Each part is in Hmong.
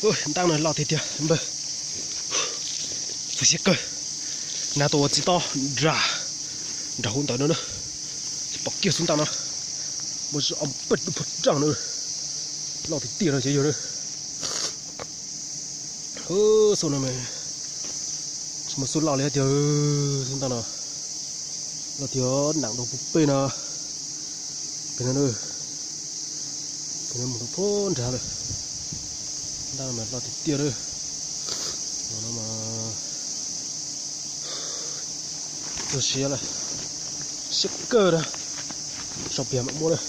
Ntaaj no loj tiag tiag npawg. Txog siab kawg. Nag tuaj ua txiv tob nra, nram hauv ntawd no na. Tsis pom kiag xub ntaaj no. Muaj ob peb lub phuam raj na. Loj tiag tiag no cov yawg na. Xub no mas tsis muaj xub loj li tiag. Xub ntaaj no loj tiag, nam rau puag pem no. Pem no, pem no mus rau puag nrad lawm. Ntaaj no mas loj tiag tiag lawm. Txog siab lawm, siab kawg na. Sau pliag mam muab na.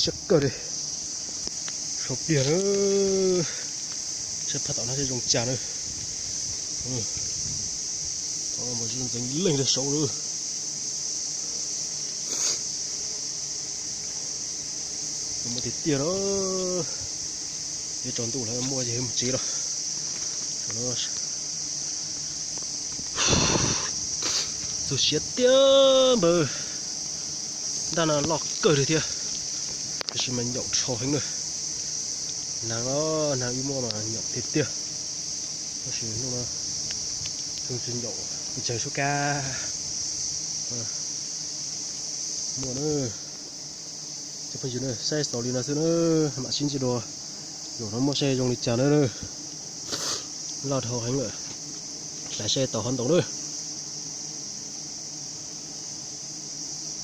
Siab kawg li, sau pliag na. Saib phaj tom no seb zoo cas na. Thaum no mas ntxeev leej rau saud lawm. Muaj tiag tiag na. Yuav tsaus ntuj lawm, muaj ces mus tsev los. Txog siab tiag npawg. Ntaaj no loj kawg li thiab, tab sis mas nyaum dhau heev na. Nag, nag wb muab mas nyaum tiag tiag. Tab sis hnub no tsis nyaum, ua cas suab kab muaj na. Cov phooj ywg na, saib xaus li no xwb na, mam sib ntsib dua zaum no muaj saib zoo li cas na. Loj dhau heev lawm, saib saib tau hov ntau na.